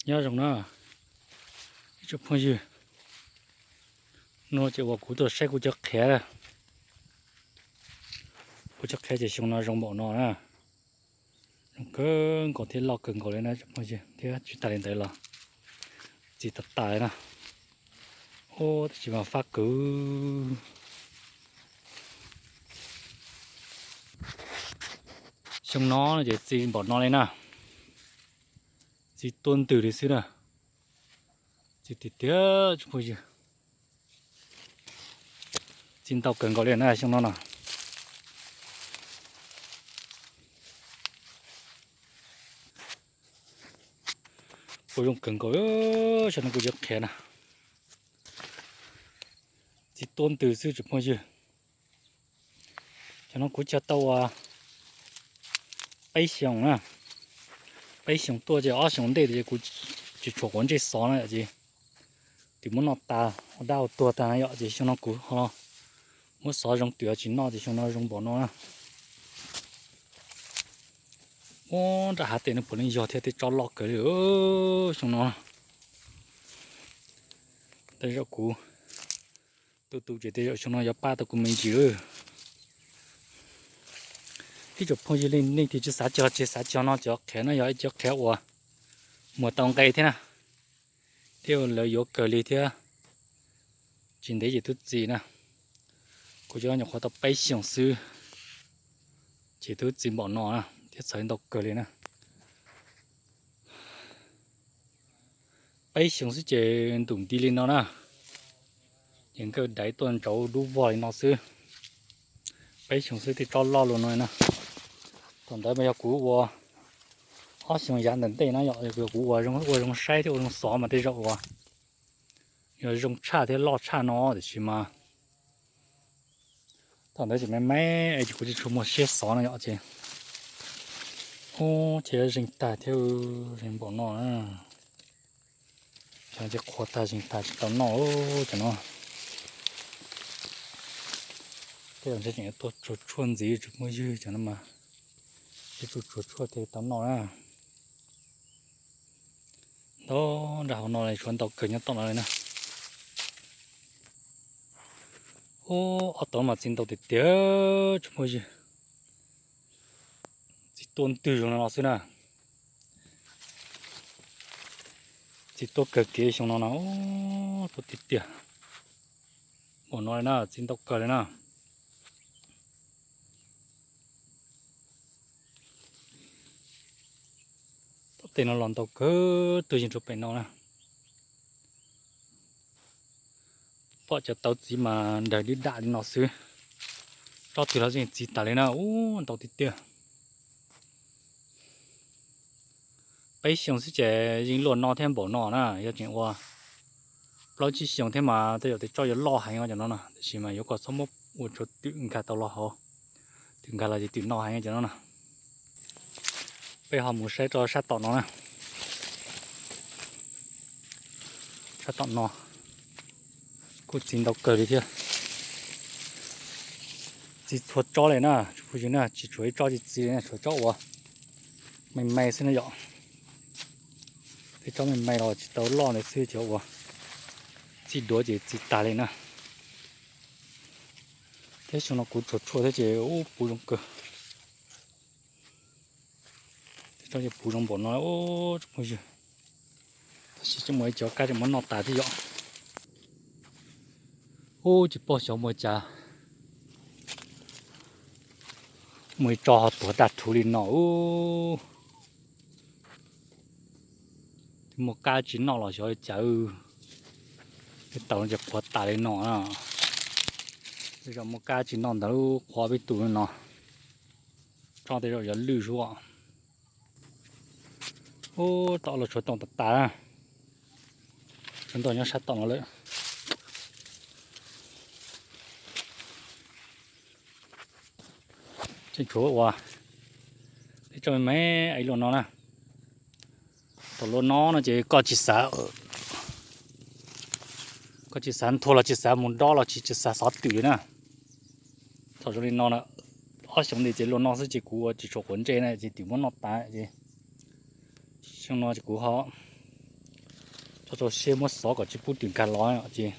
Nyob zoo na ib tsoom phooj ywg, no ces uas kuv tuaj saib kuv cov qhiav, kuv cov qhiav ces xyoo no zoo npaum no na, zoo kawg nkaus thiab loj kawg nkaus li na tsoom phooj ywg, thiab tsis tas li ntawd los txiv tas tas li na. Ub, tab sis mas fab kwv. Xyoo no ces txiv npaum no li na, txiv tuab ntwg li xwb na. Txiv tiag tiag tsoom phooj ywg, txiv ntau kawg nkaus li na xyoo no na. Puas zoo kawg nkaus, xyoo no kuv cov qhiav na, txiv tuab ntwg xwb tsoom phooj ywg. Xyoo no kuv cog tau ua peb xyoos na, peb xyoos tuaj ces ob xyoos ntej ces kuv tsis tshuav quav ntsej xov na yom, ces twb muab noj tas ua dab ua tuag tag na yom, ces xyoo no kuv ho muab xov zoo twm tsis noj ces xyoo no zoo npaum no na. Ub, nram hav tes no puav leej yog thiab, tej tsob loj kawg li xyoo no. Tej zaum kuv tu tu ces tej zaum xyoo no yuav pab tau kuv me ntsis. Ib tsoom phooj ywg leej twg tsis xav cog ces xav cog no, cov qhiav no yog ib cov qhiav uas muag tau nqe thiab na, thiab lawv yuav kawg li thiab. Tsis ntev ces twb txi na, kuv cov nyuam qhuav tau peb xyoos xwb ces twb txi npaum no na, thiab txhawv ntau kawg li na. Peb xyoos xwb ces ntum nti li no na, ces nkawj daiv tuaj ntsauv dub vog li no xwb. Peb xyoos xwb tej tsob loj luaj no na. Thaum ntawd mas yog kuv ua ob xyoos yav ntawm ntej na yom, yog kuv ua ua zoo saib thiab ua zoo xov mas tej zaum uas yog zoo tshaj thiab loj tshaj no, tiam sis mas thaum ntawd ces me me es kuv tsis tshua muaj siab xov no yom ces. Ub, ces zeeg tag thiab, zeeg npaum no na. Cov no ces qhuav tag zeeg tag tsis tau noj cov no. Tej zaum ntshe tseem tuaj tsuag tshuaj ntxiv tsoom phooj ywg, cov no mas tsuag tsuag tshuaj thiaj tau noj na. Ntau, nram hauv no tshuav ntau kawg nyob tom no li na. Ub, ob tog mas txiv ntau tiag tiag tsoom phooj ywg. Txiv tuab ntwg zoo no xwb na. Txiv tuab kawg kiag xyoo no na, tuab tiag tiag. Npaum no li na, txiv ntau kawg li na. Tom tej no los ntau kawg, tuaj yeej rau pem no na. Pom cov tauv txiv mas nrawg dib dam li no xwb. Tsob twg los yeej txiv tas li na, ub, ntau tiag tiag. Peb xyoos xwb ces yeej luaj no thiab npaum no na, yog tseem ua plaub tsib xyoos thiab mas tej zaum tej tsob yuav loj heev no cov no na, tiam sis mas yuav kom txhob muab ua tshuav twm nkag tau los hauv, twm nkag los ces twm no heev cov no na. Peb ho mus saib rau sab tom no na. Sab tom no kuj txiv ntau kawg li thiab. Txiv txhua tsob li na, tsis pub yws na, tsis tshuav ib tsob tsis txiv li na, tshuav tsob uas me me xwb na yom. Tej tsob me me los tsis tau loj li xwb, cov uas txiv duav ces txiv tag li na. Thiab xyoo no kuv tsuag tshuaj thiab ces ub puv zoo kawg. Tej tsob ces puv zoo npaum no, tsoom phooj ywg. Tab sis tseem muaj ib cov kab tseem muab noj tas thiab yom. Ub, tsis paub xyov muaj cas, muaj ib tsob ho tuag daj rhuv li no ub. Twb muaj kab tsis noj los xyov li cas, tej taus no ces qhuav tas li no na. Tej zaum muaj kab tsis noj ntawd lub qhuav peb tus no, tsob tej zaum yuav lwj zuj. Ub, tom los tshuav toom tas tas, tshuav ntau nyob sab tom no lawm. Tseem tshuav ua tej tsob me me ib luaj no na. Thaum luaj no no ces koj tsis xav, koj tsis xav nthua los tsis xav mus dob los tsis, tsis xav xov twm li na. Thaum zoo li no na, ob xyoo ntawd ces luaj no xwb ces kuv ua tsis tshuav quav ntsej na ces twm muab noj tas ces xyoo no ces kuv ho Tso rau siab muab xov kom tsis pub twm nkag los ces,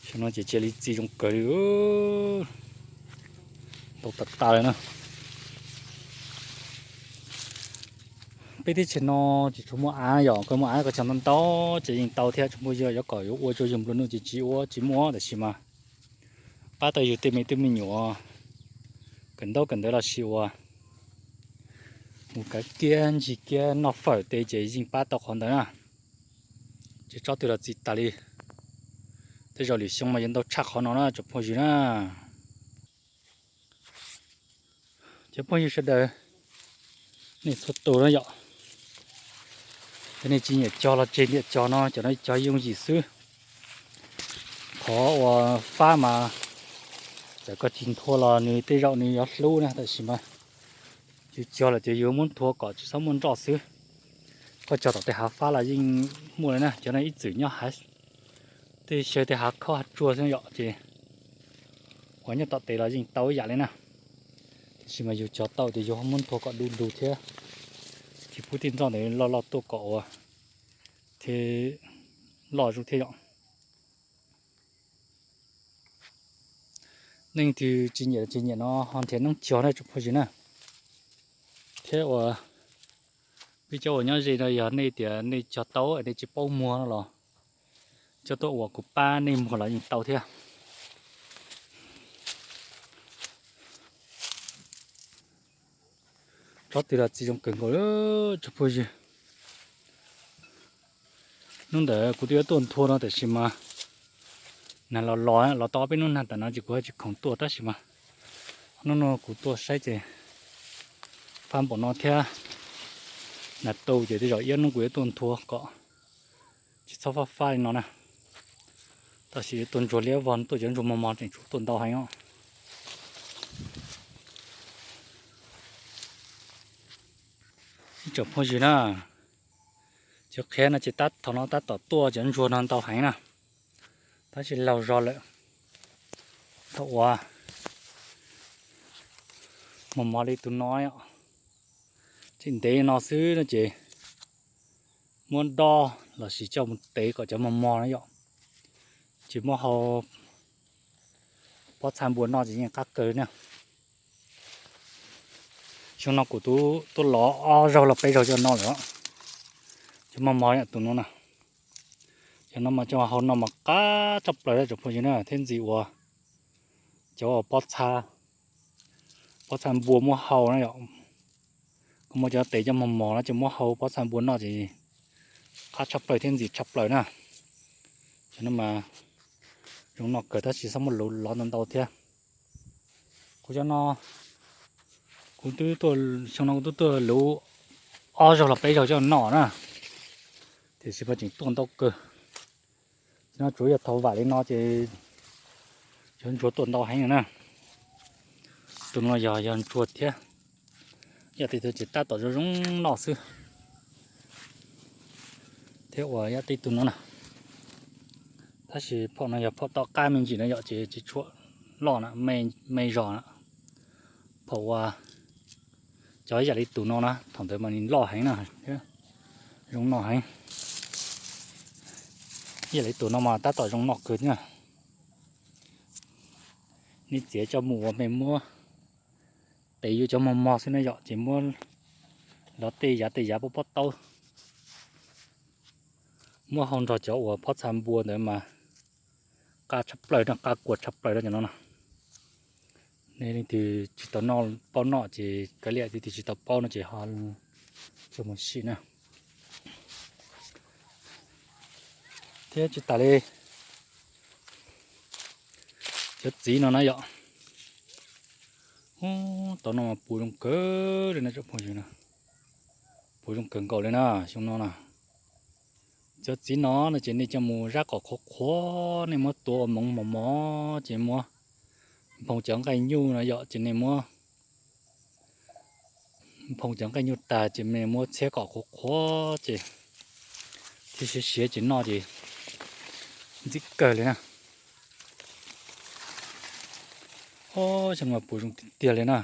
xyoo no ces cia li txi zoo kawg li. Ntau tas tas li na. Peb teb chaws no tsis tshua muaj av yom, koj muaj av koj cog ntau ntau ces yeej tau thiab tsoom phooj ywg, yuav kom yuav ua rau yug nplua nuj ces tsis ua tsis muaj, tab sis mas pab tau yug tej me tub me nyuam kawm ntaub kawm ntawv los sis ua mus kav kiab ntsis kiab noj fawm tej ces yeej pab tau qhov ntawd na. Ces tsob twg los txi tas li. Tej zaum lwm xyoo mas yuav ntau tshaj qhov no na tsoom phooj ywg na. Cov phooj ywg sawv daws, nej txhua tus na yom, yog nej tsis nyiam cog los tseg ntiam cog no, cov no cog yooj yim xwb. Qhov uas fab mas txawm koj tsis nthua los nws tej zaum nws yuav hlub na, tab sis mas yus cog lawm ces yus muab nthua kom tsis txhob muaj nroj xwb. Koj cog tom tej hav fab los yeej muaj li na, cov no ib txwm nyob hav, tej xyaw tej hav khaub hav tsuag xwb yom, ces uas nyob tom tes los yeej tau ib yam li na. Tab sis mas yus cog tau ces yus ho muab nthua kom du lug thiab, tsis pub tej nroj ntawd loj loj tuaj kom ua thiab loj zuj thiab yom. Leej twg tsis nyiam tsis nyiam no ho nrhiav noob cog na tsoom phooj ywg na. Thiab uas peb cov uas nyob ze no yog nej tias nej cog tau es nej tsis paub muag no los coj tuaj uas kuv pab nej muag los yeej tau thiab. Tsob twg los txi zoo kawg nkaus tsoom phooj ywg. Hnub ntawd kuv twb yuav tuaj nthua no tab sis mas nag los los los tau ob peb hnub nag tas no ces kuv ho tsis khoom tuaj tab sis mas hnub no kuv tuaj saib ces fab npaum no thiab nag tu ces tej zaum ib hnub kuv yuav tuaj nthua kom tsis txhob fab fab li no na. Tab sis tuaj ntsuag liab vog tuaj cov ntsuag mos mos tseem tshuav tuaj ntau heev os. Ib tsoom phooj ywg na, cov qhiav no ces tab thaum no tab tom tuaj cov ntsuag no ntau heev na, tab sis laug zog lawm. Thaum uas mos mos li tus no, tseem ntev no xwb no ces muab dob los sis coj mus tev kom cov mos mos na yom, ces muab hau pob txha npua noj ces yeej qab kawg na. Xyoo no kuv twb tuaj lov ob zaug los peb zaug coj noj lawm. Cov mos mos yom tus no na, cov no mas coj hau noj mas qab tshaj plaws tsoom phooj ywg na, thiab ntxim uas cov pob txha, pob txha npua muab hau na yom, kuv muab cov tev coj mos mos no ces muab hau pob txha npua noj ces qab tshaj plaws thiab ntxim tshaj plaws na. Cov no mas zoo noj kawg tab sis txhob muab luv lov ntau ntau thiab. Kuv cov no, kuv twb, xyoo no kuv twb tuaj luv ob zaug los peb zaug coj noj na, tiam sis mas tseem tuaj ntau kawg. Cov no tsuas yog thaum vam li no ces cov ntsuag tuaj ntau heev na. Tus no yog yog ntsuag thiab, yam tej tug ces tab tom zoo zoo noj xwb. Thiab uas yam tej tug no na, tab sis phom no yog phom tom qab me ntsis no yom ces tsis tshua loj na, me zog na. Phom uas cov yam li tus no na thaum ntawd mas nws loj heev na, zoo noj heev. Yam li tus no mas tab tom zoo noj kawg thiab. Nej txiav coj mus ua me muab tev yuav cov mos mos xwb na yom, ces muab lov tej yav tej yav pob pob taub, muab hau nrog cov uas pob txha npua ntawd mas qab tshaj plaws no, qab kua tshaj plaws no cov no na. Nej leej twg tsis tau noj, paub noj ces kav liam, leej twg tsis tau paub no ces ho tsuas mus sim na. Thiab tsis tas li cov txiv no na yom, tau no mas puv zoo kawg li na tsoom phooj ywg na, puv zoo kawg nkaus li na xyoo no na. Cov txiv no no ces nej coj mus zab kom qhuav qhuav, nej muab tuav ua moov mos mos ces muab nphoo cov nqaij nyuj no yom, ces nej muab nphoo cov nqaij nyuj tag ces nej muab txhiab kom qhuav qhuav ces thiab siav siav ces noj ces ntxim kawg li na. Ob, xyoo no puv zoo tiag tiag li na.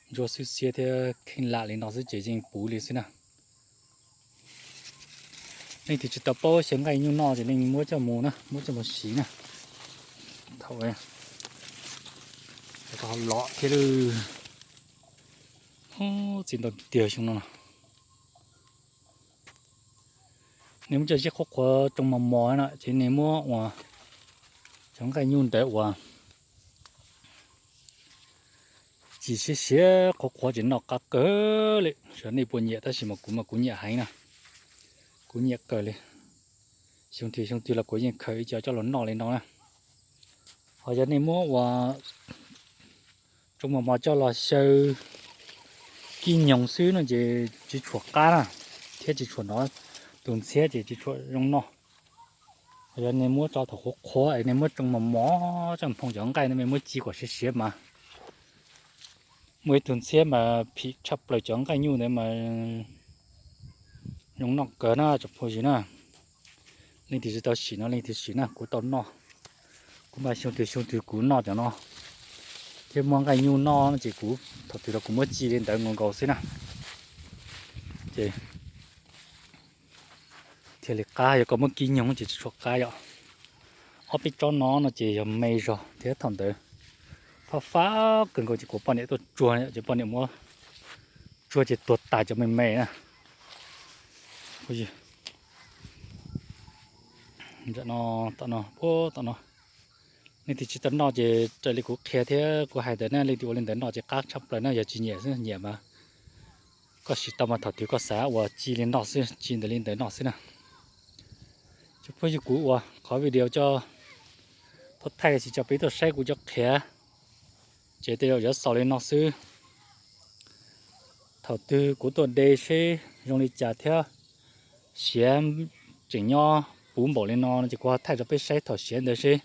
Ntsuab xwb xiab thiab kheej lam li no xwb ces yeej puv li xwb na. Leej twg tsis tau paub xyaw nqaij nyuj noj ces leej muab coj mus na, muab coj mus siv na. Thaum los thiab lawm, txiv ntau tiag xyoo no. Nej muab cov zeb qhuav qhuav tsoo mos mos na ces nej muab ua cov nqaij nyuj ntawd uas ci siav siav qhuav qhuav ces noj qab kawg li. Xyov nej puas nyiam tab sis mas kuv mas kuv nyiam heev na. Kuv nyiam kawg li. Xyoo twg xyoo twg los kuv yeej khaws ib co coj los noj li no na. Ho yog nej muab ua tsoo mos mos coj los xyaw kib nyoos xwb no ces tsis tshua qab na, thiab tsis tshua hnov tus ntxhiab ces tsis tshua zoo noj. Ho yog nej muab tso thaum qhuav qhuav es nej muab tsoo mos mos coj nphoo cov nqaij no, nej muab ci kom siav siav mas muaj ib tug ntxhiab mas phim tshaj plaws cov nqaij nyuj ntawd mas zoo noj kawg na tsoom phooj ywg na. Leej twg tsis tau sim no leej twg sim na, kuv tau noj. Kuv mas xyoo twg xyoo twg kuv noj cov no, thiab muaj nqaij nyuj noj no ces kuv thaum twg los kuv muab ci li ntawd nkaus nkaus xwb na. Ces thiaj li qab, yog koj muab kib nyoos ces tsis tshua qab yom. Ob peb tsob no no ces yog me zog thiab thaum ntawd fab fab kawg nkaus ces kuv poj niam tuaj tsuag ces poj niam muab tsuag ces tuag tas cov me me na. Tom no, tom no, nej twg tsis tau noj ces raws li kuv qhia thiab kuv hais ntawd na, leej twg ua li ntawd noj ces qab tshaj plaws na, yog tsis nyiam xwb, nyiam mas koj siv tau mas thaum twg koj xav ua ci li noj xwb, ci ntawd li ntawd noj xwb na. Tsoom phooj ywg, kuv ua qhov video coj tuaj thaij los sis coj peb tuaj saib kuv cov qhiav, ces tej zaum yuav xaus li no xwb. Thaum twg kuv tuaj de seb zoo li cas thiab siav tseem nyob puv npaum li no ces kuv ho thaij rau peb saib thaum siav ntawd seb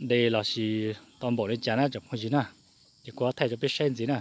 de los sis tau npaum li cas na tsoom phooj ywg na. Ces kuv ho thaij rau peb saib ntxiv na.